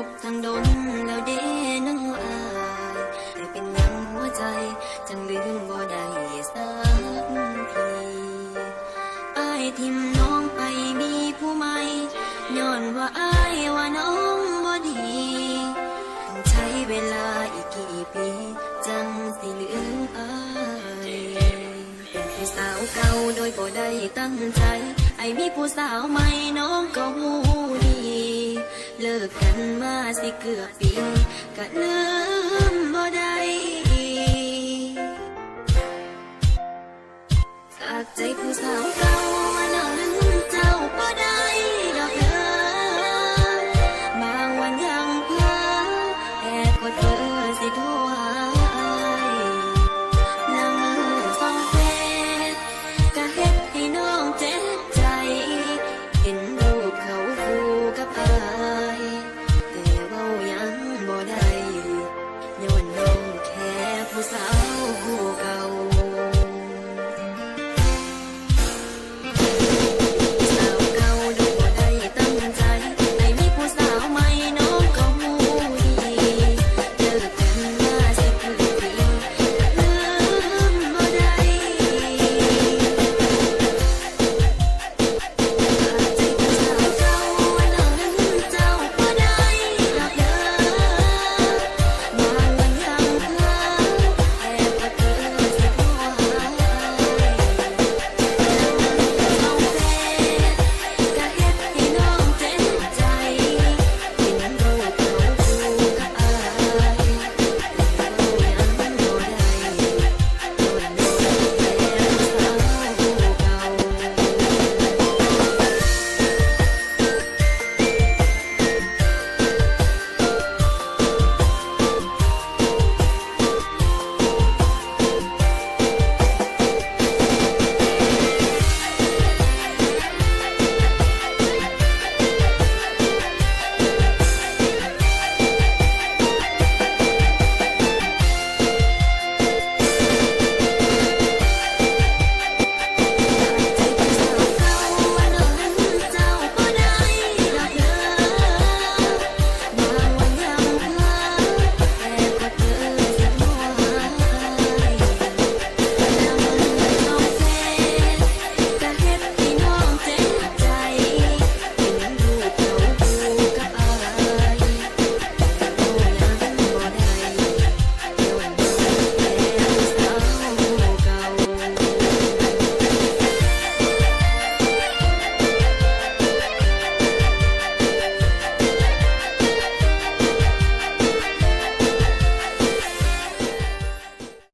ບຕັ້ງດົນແລ້ວເດ້ນ້ອງອາຍ ແຕ່ເປັນຫຍັງຫົວໃຈຈັ່ງລືມບໍ່ໄດ້ສັກທີ ອ້າຍຖິ້ມນ້ອງໄປມີຜູ້ໃໝ່ ຍ້ອນວ່າອ້າຍວ່ານ້ອງບໍ່ດີ ຕ້ອງໃຊ້ເວລາອີກກ່ຽປີ ຈັ່ງຊິລືມອ້າຍ ເປັນຜູ້ສາວເກົ່າໂດຍບໍ່ໄດ້ຕັ້ງໃຈ ອ້າຍມີຜູ້ສາວໃໝ່ນ້ອງກໍຮູ້ດີ ເລີກກັນມາຊິເກືອບປີ ກະລືມບໍ່ໄດ້ ຈາກໃຈຜູ້ສາວເກົ່າ